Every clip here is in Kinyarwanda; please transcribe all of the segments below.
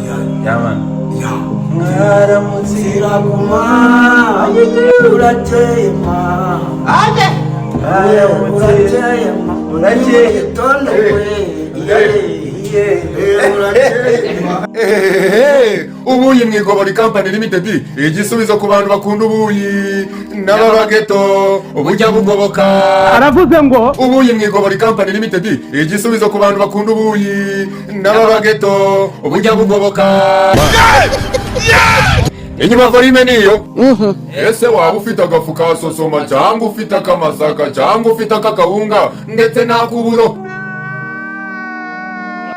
Yeah man. Yeah. Mwaramutse. Iraguma, urakeye ma. Mwaramutse. Urakeye ma. Urakeye. Mu gitondo we. Yeah. Urakeye ma. Ehehe, ubuyi mu Igobora Company Limited, igisubizo ku bantu bakunda ubuyi n'ababageto ubujya bugoboka. Aravuze ngo Ubuyi mu Igobora Company Limited, igisubizo ku bantu bakunda ubuyi n'ababageto ubujya bugoboka. Inyuma volume niyo. Ese waba ufite agafu ka sosoma, cyangwa ufite akamasaka, cyangwa ufite akakawunga, ndetse n'ak'uburo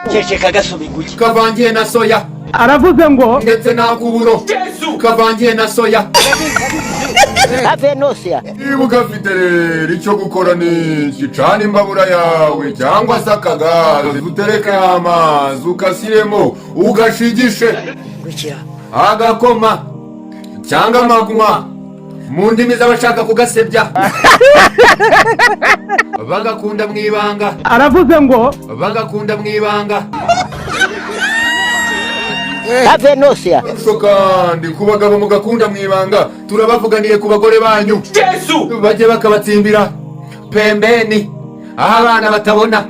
Ceceka gasoma inguge. kavangiye na soya? Aravuze ngo Ndetse n'ak'uburo kavangiye na soya. Have nausea. Niba ugafite rero, icyo gukora ni iki? Cana imbabura yawe cyangwa se akagazi, utereke amazi, ukashyiremo, ugashigishe Gukira. agakoma cyangwa amaguma mu ndimi z'abashaka kugasebya, bagakunda mu ibanga. Aravuze ngo Bagakunda mu ibanga. Have nausea. So kandi ku bagabo mugakunda mu ibanga, turabavuganiye ku bagore banyu, bajye bakabatsimbira pembeni aho abana batabona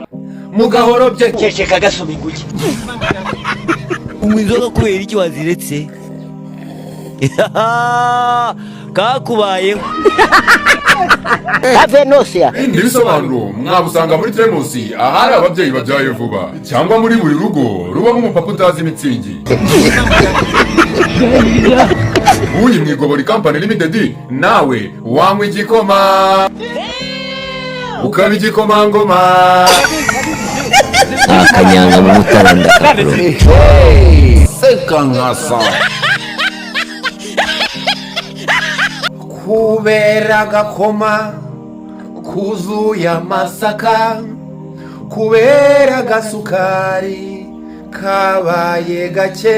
mugahorobye. Ceceka gasoma inguge. Unywa inzoga kubera iki waziretse? Kakubayeho. Have nausea. Ibindi bisobanuro mwabusanga muri Teremusi ahari ababyeyi babyaye vuba, cyangwa muri buri rugo rubamo umupapa utazi mitsingi. Uyi mu Igobora Company Limited, nawe wanywa igikoma ukaba igikomangoma. Akanyanga mu mutara ndakakuro. Seka nkasa. Kubera agakoma kuzuye amasaka, kubera agasukari kabaye gake.